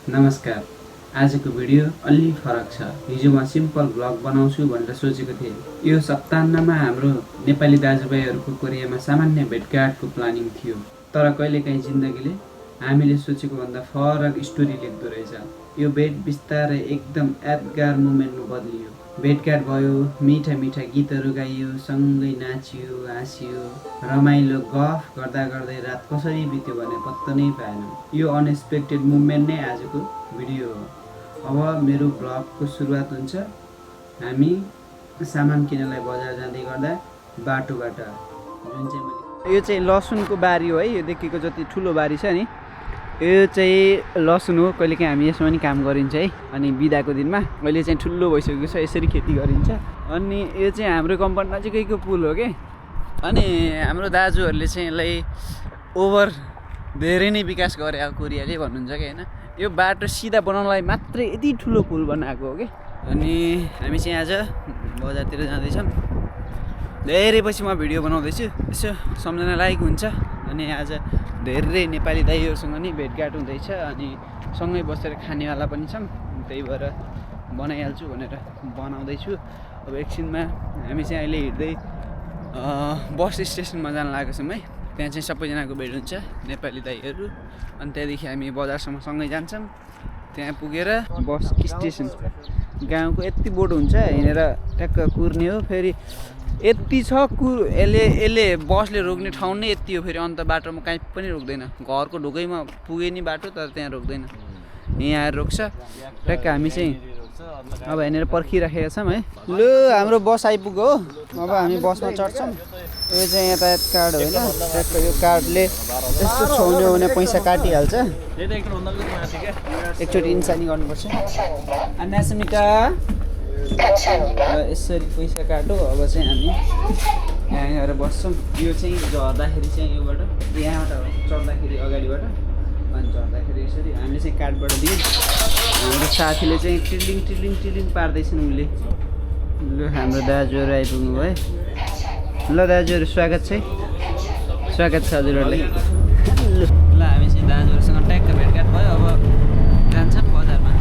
नमस्कार। आजको भिडियो अलि फरक छ। हिजो म सिम्पल ब्लग बनाउँछु भनेर सोचेको थिएँ। यो सप्ताहमा हाम्रो नेपाली दाजुभाइहरूको कोरियामा सामान्य भेटघाटको प्लानिङ थियो। तर कहिलेकाहीँ जिन्दगीले हामीले सोचेको भन्दा फरक स्टोरी लेख्दो रहेछ। यो भेट बिस्तारै एकदम यादगार मोमेन्टमा बदलियो। भेटघाट भयो, मिठा मिठा गीतहरू गाइयो, सँगै नाचियो, हाँसियो, रमाइलो गफ गर्दा गर्दै रात कसरी बित्यो भने पत्ता नै पाएन। यो अनएक्सपेक्टेड मुभमेन्ट नै आजको भिडियो हो। अब मेरो ब्लगको सुरुवात हुन्छ हामी सामान किन्नलाई बजार जाँदै गर्दा बाटोबाट, जुन चाहिँ मैले यो चाहिँ लसुनको बारी हो है। यो देखेको जति ठुलो बारी छ नि, यो चाहिँ लसुन हो। कहिलेकाहीँ हामी यसमा पनि काम गरिन्छ है। अनि बिदाको दिनमा अहिले चाहिँ ठुलो भइसकेको छ, यसरी खेती गरिन्छ। अनि यो चाहिँ हाम्रो कम्पनी नजिकैको पुल हो कि। अनि हाम्रो दाजुहरूले चाहिँ यसलाई ओभर धेरै नै विकास गरे कोरियाले भन्नुहुन्छ कि होइन। यो बाटो सिधा बनाउनलाई मात्रै यति ठुलो पुल बनाएको हो कि। अनि हामी चाहिँ आज बजारतिर जाँदैछौँ। धेरै पछि म भिडियो बनाउँदैछु, यसो सम्झना लायक हुन्छ। अनि आज धेरै नेपाली दाइहरूसँग नि भेटघाट हुँदैछ। अनि सँगै बसेर खानेवाला पनि छौँ, त्यही भएर बनाइहाल्छु भनेर बनाउँदैछु। अब एकछिनमा हामी चाहिँ अहिले हिँड्दै बस स्टेसनमा जान लागेको छौँ है। त्यहाँ चाहिँ सबैजनाको भेट हुन्छ, नेपाली दाइहरू। अनि त्यहाँदेखि हामी बजारसम्म सँगै जान्छौँ। त्यहाँ पुगेर बस स्टेसन गाउँको यति बोर्ड हुन्छ, हिँडेर ट्याक्क कुर्ने हो। फेरि यति छ यसले बसले रोक्ने ठाउँ नै यति हो। फेरि अन्त बाटोमा कहीँ पनि रोक्दैन। घरको ढोकैमा पुगे नि बाटो, तर त्यहाँ रोक्दैन। यहाँ आएर रोक्छ ट्याक्क। हामी चाहिँ अब यहाँनिर पर्खिराखेका छौँ है। लु हाम्रो बस आइपुग्यो हो। अब हामी बसमा चढ्छौँ। यो चाहिँ यातायात कार्ड होइन, ट्याक्क यो कार्डले यस्तो छाउने हो भने पैसा काटिहाल्छ। एकचोटि इन्सानी गर्नुपर्छ। अन्नासमिका यसरी पैसा काटो। अब चाहिँ हामी यहाँ गएर बस्छौँ। यो चाहिँ झर्दाखेरि चाहिँ योबाट, यहाँबाट चढ्दाखेरि अगाडिबाट, अनि झर्दाखेरि यसरी हामीले चाहिँ कार्डबाट दियौँ। हाम्रो साथीले चाहिँ टिलिङ टिलिङ टिलिङ पार्दैछन् उसले। लु हाम्रो दाजुहरू आइपुग्नु भयो। ल दाजुहरू स्वागत छ है, स्वागत छ हजुरहरूलाई। ल हामी चाहिँ दाजुहरूसँग ट्याक्क भेटघाट भयो। अब जान्छौँ बजारमा।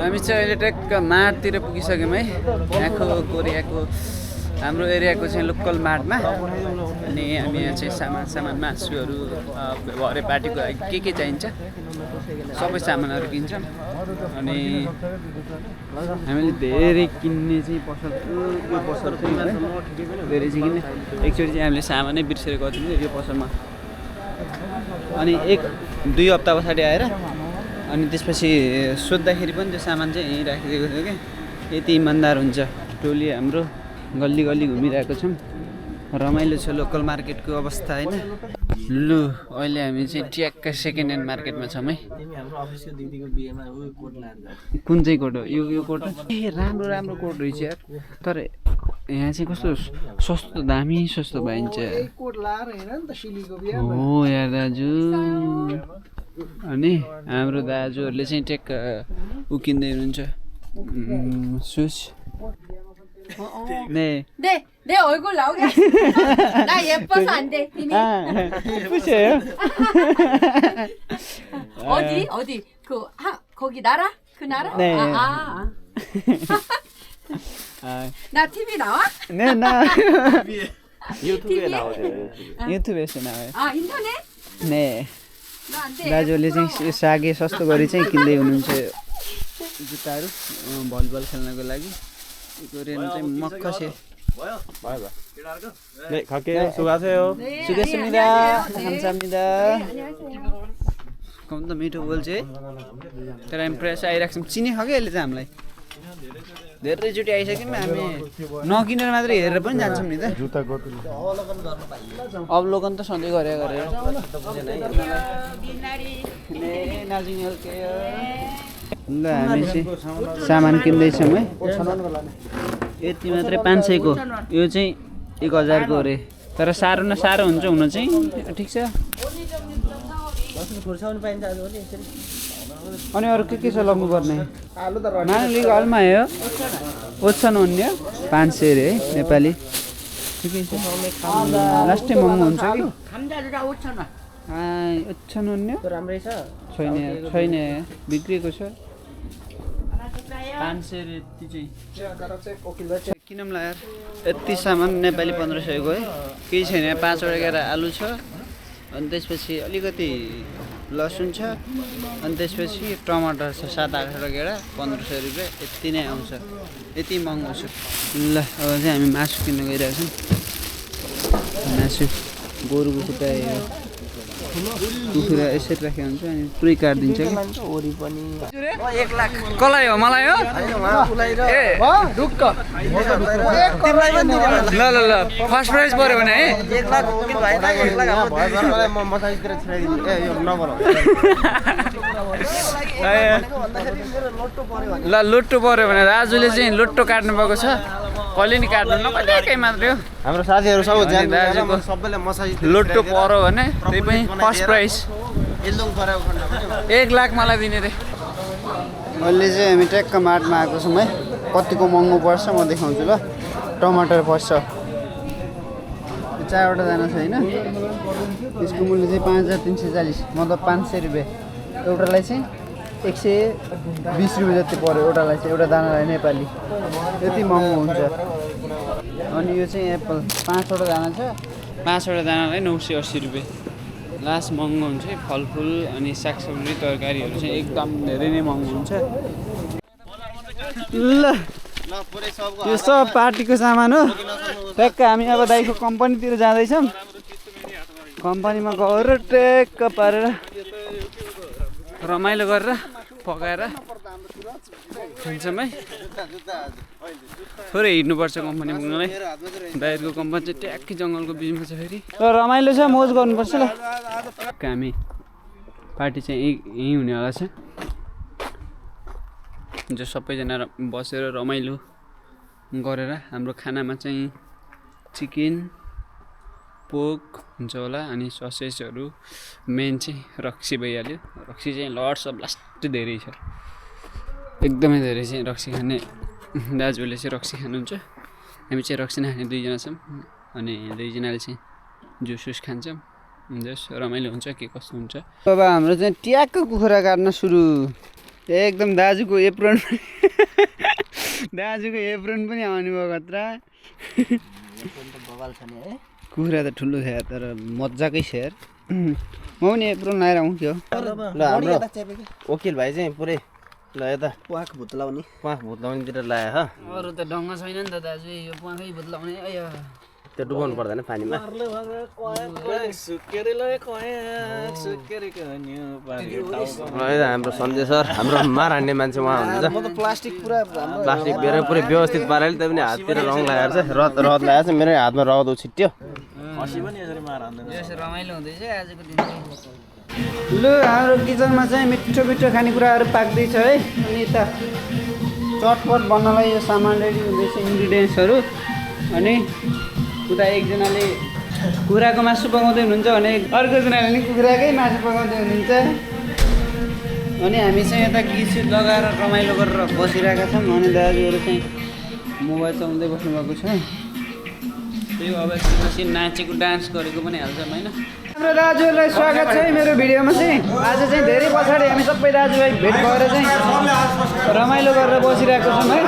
हामी चाहिँ अहिले ट्याक्क मार्टतिर पुगिसक्यौँ है। यहाँको कोरियाको हाम्रो एरियाको चाहिँ लोकल मार्टमा। अनि हामी यहाँ चाहिँ सामान मासुहरू, भरे पार्टीको लागि के चाहिन्छ सबै सामानहरू किन्छौँ। अनि हामीले धेरै किन्ने चाहिँ पसल, यो पसल चाहिँ धेरै चाहिँ किन्ने। एकचोटि चाहिँ हामीले सामानै बिर्सेर गएको थियौँ यो पसलमा। अनि 1-2 हप्ता पछाडि आएर अनि त्यसपछि सोद्धाखेरि पनि त्यो सामान चाहिँ यहीँ राखिदिएको थियो क्या। यति इमान्दार हुन्छ। टोली हाम्रो गल्ली गल्ली घुमिरहेको छौँ। रमाइलो छ लोकल मार्केटको अवस्था होइन। लु अहिले हामी चाहिँ ट्याक्क सेकेन्ड ह्यान्ड मार्केटमा छौँ है। कुन चाहिँ कोट हो यो कोट? ए राम्रो राम्रो कोट रहेछ यार। तर यहाँ चाहिँ कस्तो सस्तो, दामी सस्तो पाइन्छ हो यार दाजु। अनि हाम्रो दाजुहरूले चाहिँ ट्याक्क उकिँदै हुनुहुन्छ सुस। 네, 내 얼굴 나오게 나 예뻐서 안 돼. 예쁘세요? 어디? 거기 나라? 그 나라? 네. 나 TV 나와? 네, 나 유튜브에 나오죠. 유튜브에서 나와요. 아, 인터넷? 네. 나 안 돼. दाजुहरूले चाहिँ सागे सस्तो गरी चाहिँ किन्दै हुनुहुन्छ जुत्ताहरू भलिबल खेल्नको लागि। कोरियन चाहिँ मक्ख छ। 네, 갈게요. 수고하세요. सुगेशमिदा 감사합니다। कम त मिठो बोल्छ है। तर इम्प्रेस आइरहेको छौँ। चिने खायो अहिले चाहिँ हामीलाई धेरैचोटि आइसक्यौँ। हामी नकिनेर मात्रै हेरेर पनि जान्छौँ नि त। अवलोकन त सधैँ गरेर ल हामी चाहिँ सामान किन्दैछौँ है। यति मात्रै 500 को। यो चाहिँ 1000 को अरे। तर साह्रो न साह्रो हुन्छ हुन चाहिँ ठिक छ। अनि अरू के छ लग्नु पर्ने नानीले हलमा आयो ओछ्छन् अन्य 500 रे नेपाली ठिकै छ लास्टै महँगो हुन्छ कि ओछ्छन् अन्य राम्रै छ छैन बिग्रेको छ 500 रे यति चाहिँ किनौँ ला यार यति सामान नेपाली 1500 को है केही छैन 5 वटा गेरा आलु छ अनि त्यसपछि अलिकति लसुन छ अनि त्यसपछि टमाटर छ 7-8 वटा गेडा 1500 रुपैयाँ यति नै आउँछ यति महँगो छ ल अब चाहिँ हामी मासु किन्न गइरहेछौँ मासु गोरुको खुट्टा कुखुरा यसरी राखेको हुन्छ अनि पुरै काटिदिन्छ कि ओरी पनि 1 लाख कसलाई हो मलाई हो ए ढुक्क ल ल ल फर्स्ट प्राइज पर्यो भने है 1 लाख हो कि भाइ 1 लाख हाम्रो भयभरलाई म मसाइजतिर छिराइदिन्छु ए यो नबनाऊ ल लुट्टो पर्यो भने राजुले चाहिँ लुट्टो काट्नु भएको छ कहिले नि काट्नु नकहिलेकै मात्रै हो हाम्रो साथीहरु सब अनि दाजुको सबैले मसाइज लुट्टो पर्यो भने त्यही पनि फर्स्ट प्राइज इल्दुङ परेको खण्डमा 1 लाख मलाई दिने रे अहिले चाहिँ हामी ट्याक्क मार्टमा आएको छौँ है कतिको महँगो पर्छ म देखाउँछु ल टमाटर पर्छ 4 वटा दाना छ होइन यसको मूल्य चाहिँ 5340 मतलब 500 रुपियाँ एउटालाई चाहिँ 120 रुपियाँ जति पर्यो एउटालाई चाहिँ एउटा दानालाई नेपाली यति महँगो हुन्छ अनि यो चाहिँ एप्पल 5 वटा दाना छ 5 वटा दानालाई 980 रुपियाँ लास्ट महँगो हुन्छ फलफुल अनि सागसब्जी तरकारीहरू चाहिँ एकदम धेरै नै महँगो हुन्छ ल यो सब पार्टीको सामान हो ट्याक्क हामी अब दाइको कम्पनीतिर जाँदैछौँ कम्पनीमा गएर ट्याक्क पारेर रमाइलो गरेर पकाएर खान्छौँ है थोरै हिँड्नुपर्छ कम्पनी पुग्नलाई दाइहरूको कम्पनी चाहिँ ट्याक्कै जङ्गलको बिचमा छ फेरि रमाइलो छ मोज गर्नुपर्छ ल हामी पार्टी चाहिँ यहीँ हुनेवाला छ जो सबैजना बसेर रमाइलो गरेर हाम्रो खानामा चाहिँ चिकन पोक हुन्छ होला अनि ससेजहरू मेन चाहिँ रक्सी भइहाल्यो रक्सी चाहिँ लट्स अफ लास्ट धेरै छ एकदमै धेरै चाहिँ रक्सी खाने दाजुले चाहिँ रक्सी खानुहुन्छ हामी चाहिँ रक्सी नखाने 2 जना छौँ अनि 2 जनाले चाहिँ जुस खान्छौँ जस रमाइलो हुन्छ के कस्तो हुन्छ अब हाम्रो चाहिँ ट्याक्क कुखुरा काट्न सुरु एकदम दाजुको एप्रोन पनि आउने भयो खतरा कुखुरा त ठुलो छ तर मजाकै छ यार म पनि एप्रोन लाएर आउँछु ल हाम्रो वकिल भाइ चाहिँ पुरै ल यता प्वाख भुत लाउनेतिर लायो ह अरू त ढङ्ग छैन नि त दाजु यो प्वाखै भुत लाउने त्यो डुबाउनु पर्दैन पानीमा हाम्रो सञ्जय सर हाम्रो मार हान्ने मान्छे उहाँ हुनुहुन्छ प्लास्टिक बेर पुरै व्यवस्थित पाराले त्यही पनि हाततिर रङ लगाएर चाहिँ रद लगाएर चाहिँ मेरो हातमा रद छिट्यो रमाइलो हुँदैछ आजको दिन लु हाम्रो किचनमा चाहिँ मिठो खानेकुराहरू पाक्दैछ है अनि यता चटपट बन्नलाई यो सामान रेडी हुँदैछ इन्ग्रिडियन्ट्सहरू अनि उता एकजनाले कुखुराको मासु पकाउँदै हुनुहुन्छ भने अर्कोजनाले नि कुखुराकै मासु पकाउँदै हुनुहुन्छ अनि हामी चाहिँ यता गीत लगाएर रमाइलो गरेर बसिरहेका छौँ अनि दाजुहरू चाहिँ मोबाइल चलाउँदै बस्नुभएको छ त्यही अब एकछिन नाचेको डान्स गरेको पनि हाल्छौँ होइन हाम्रो दाजुहरूलाई स्वागत छ है मेरो भिडियोमा चाहिँ आज चाहिँ धेरै पछाडि हामी सबै दाजुभाइ भेट भएर चाहिँ रमाइलो गरेर बसिरहेको छौँ है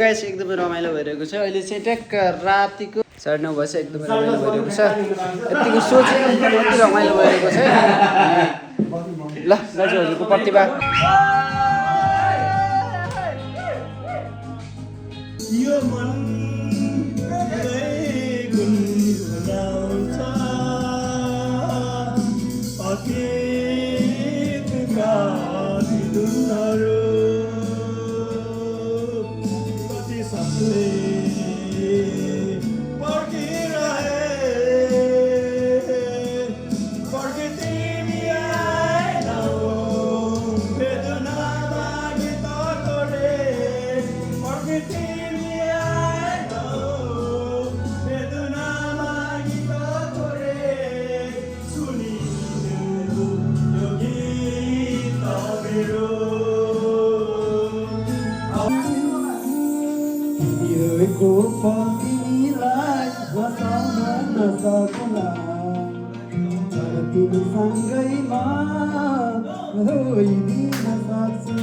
गाइस एकदमै रमाइलो भइरहेको छ अहिले चाहिँ ट्याक्क रातिको 9:30 भएछ एकदमै रमाइलो भइरहेको छ यतिको सो चाहिँ यति रमाइलो भइरहेको छ ल दाजुहरूको प्रतिभा यो मन गुनगुनाउँछ अतीतका दिनहरू कति सपने पर्खिरहे तिमी आएनौ वेदनामा गीत तोडे तिमी आएनौ वेदनामा गीत तोडे सुनिदेऊ यो गीत मेरो तिमीहरूको तिमीलाई बचाउन नसकुला तर तिमी सँगैमा रोइदिन सक्छु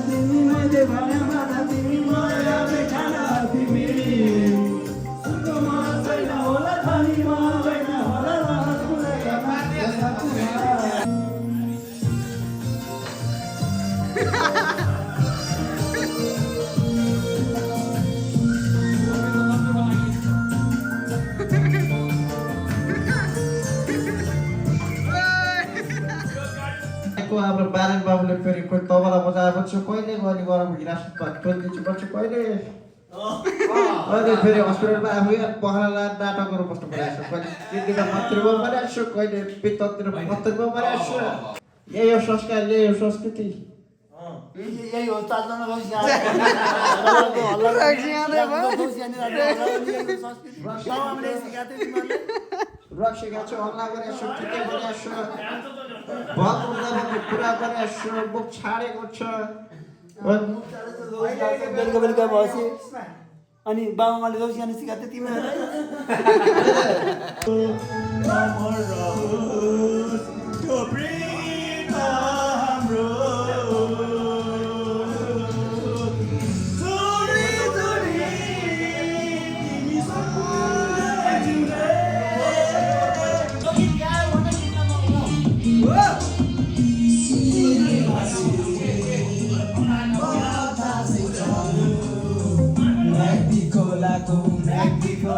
तिमी मैले भने माना तिमी माया खाना तिमी सुखमा छैन होला धनीमा छैन होला हाम्रो बारेन बाबुले फेरि कोही तबला बजाएपछि कहिले गरी गरम गिलास दिन्छु कहिले अहिले फेरि हस्पिटलमा आफू पहला नाटकहरू बस्नु परिरहेको छ कहिले दिदीमा मन्त्रीमा परिरहेको छु कहिले पित्ततिर मन्त्रीमा परिरहेको छु यही हो संस्कार यही हो संस्कृति यही हो रक्स सिकाएको छु हल्ला गरेको छु ठिकै गरेको छु भत उठ्दाखेरि कुरा गरेको छु मुख छाडेको छ बेलुका बेलुका भएपछि अनि बाबामाले रोज गान सिकाएको थियो Mexico,